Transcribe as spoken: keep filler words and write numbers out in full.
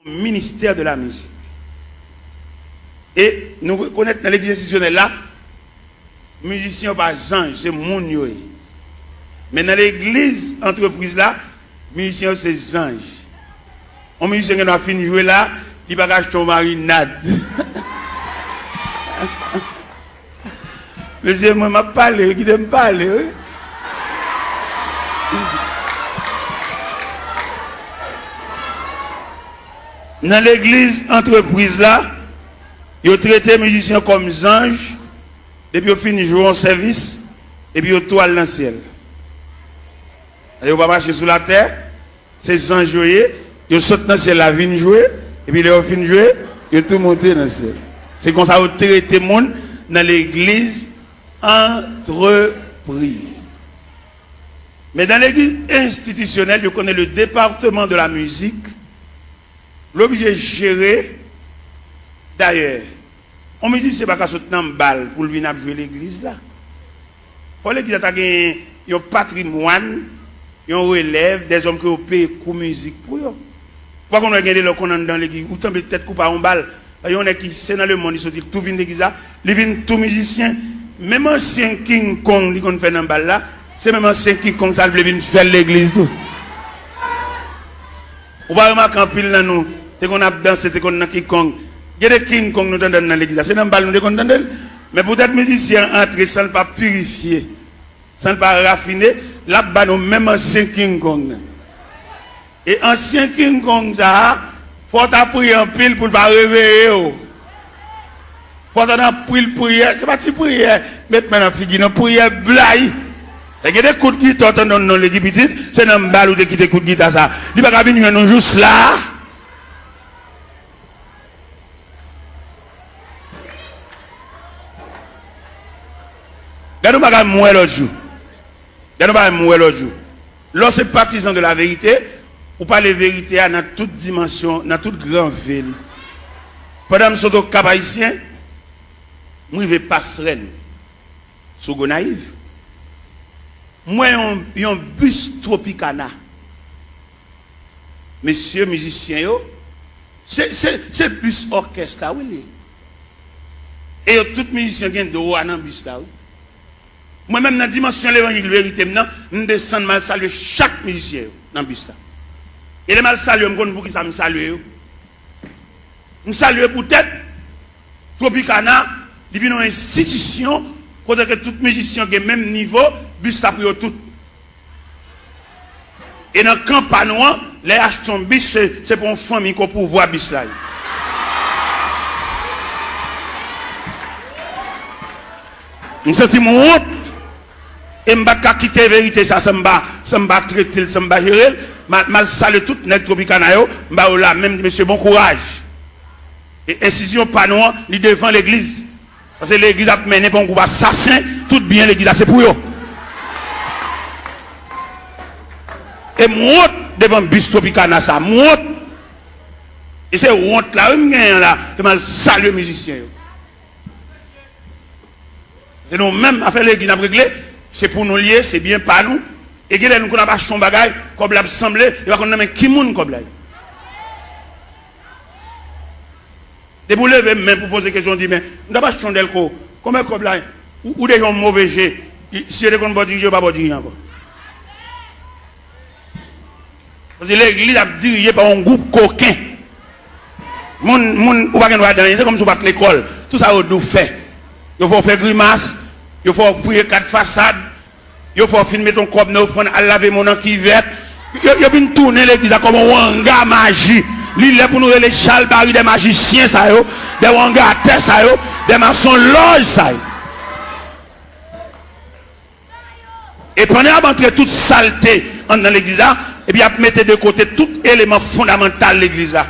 Ministère de la musique. E nou rekonèt nan legliz enstitisyonèl la, mizisyen yo pa zanj, se moun yo ye. Men nan legliz antrepriz la, mizisyen yo se zanj. Yon mizisyen gen dwa fin jwe la, li pa ka achte yon marinad. Mesye, mwen m ap pale, wi, kite m pale, wi. Nan legliz antrepriz la, yo trete mizisyen kòm zanj, depi yo fin jwe yon sèvis, epi yo tou al nan syèl. Yo pa mache sou latè, se zanj yo ye, yo sot nan syèl la vin jwe, epi lè yo fin jwe, yo tou monte nan syèl. Se konsa yo trete moun nan legliz antrepriz. Men nan legliz enstitisyonèl, yo konnen le département de la musique, l oblije jere. Dayè, yon mizisyen pa ka sot nan bal pou l vin ap jwe legliz la. Fò legliz la ta gen yon patrimwàn, yon relèv, dèzòm ke yo peye kou mizik pou yo. Ou pa konn wè gen de lè w konn anndan legliz, ou tonbe tèt kou pa yon bal. Yon nèg ki se nan lemonn li soti, li tou vin legliz la, li vin tou mizisyen. Menm ansyen King Kong li konn fè nan bal la, se menm ansyen King Kong sa l vle vin fè l legliz tou. Ou pa remake anpil nan nou te konn ap danse, te konn nan King Kong. Gen de King Kong nou tande nan legliz la, se nan bal nou te konn tande l. Men poutèt mizisyen an antre san l pa pirifye, san l pa rafine, l ap ba nou menm ansyen King Kong nan. E ansyen King Kong sa a, fò w ta priye anpil pou l pa reveye w. Fò w ta nan pil priyè, se pa ti priyè, met men nan figi, non, priyè blay. E gen de kout gita w tande nan legliz pitit, se nan bal ou te kite kout gita sa. Li pa ka vin jwenn nou jous la. Gade yon bagay m wè lòt jou. Gade yon bagay m wè lòt jou. Lè w se patizan de la verite, ou pale verite a nan tout dimansyon, nan tout gran ve li. Pandan m sot Okap Ayisyen, m rive Pasrèn, sou Gonayiv. M wè yon, yon bis Tropicana. Mesye mizisyen yo, se, se, se bis òkès la, wi, li ye. E yo tout mizisyen gen dwa nan bis la, wi. Mwen menm, nan dimansyon levanjil verite m nan, m desann, m al salye chak mizisyen yo nan bis la. E lè m al salye yo, m konn poukisa m salye yo. M salye poutèt Tropicana, li vin yon enstitisyon kote ke tout mizisyen gen menm nivo, bis la pou yo tout. E nan kan pa nou an, lè y achte yon bis, se, se pou yon fanmi ke w pouvwa bis la ye. M santi m wont. E m pa t ka kite verite sa san m pa, san m pa trete l, san m pa jere l. M al, m al salye tout nèg Tropicana yo, m ba yo lamen, m di, "Mesye, bon kouraj." E enstitisyon pa nou an, li devan legliz. Paske legliz ap mennen pa yon gwoup asasen, tout byen legliz la se pou yo. E m wont devan bis Tropicana sa, m wont. E se wont la, wi, m genyen la, ke m al salye mizisyen yo. Se nou menm, afè legliz n ap regle, se pou nou l ye, se byen pa nou. E gen lè nou konn ap achte yon bagay, kòb la ap sanble, yo pa konn nan men ki moun kòb la ye. Depi w leve men pou poze kesyon, w di, "Men, m t ap achte yon dèlko, konbyen kòb la?" Ou, ou deja yon move je. Si yo te konn ba w dirije, yo pa ba w dirije ankò. Paske legliz ap dirije pa yon gwoup koken. Moun, moun, ou pa gen dwa di anyen, se kòmsi w pa t lekòl. Tout sa yo di w fè. Yo fè w fè grimas, yo fè w fouye kat fasad, yo fè w fin met yon kòb nan ofrann, al lave men w nan kivèt. Yo, yo vin tounen legliz la kòm yon wanga maji. Li lè pou nou rele chalbari dè majisyen sa yo, dè wangatè sa yo, dè masonlòj sa yo. E pandan y ap antre tout salte anndan legliz la, epi y ap mete de kote tout eleman fondamantal legliz la.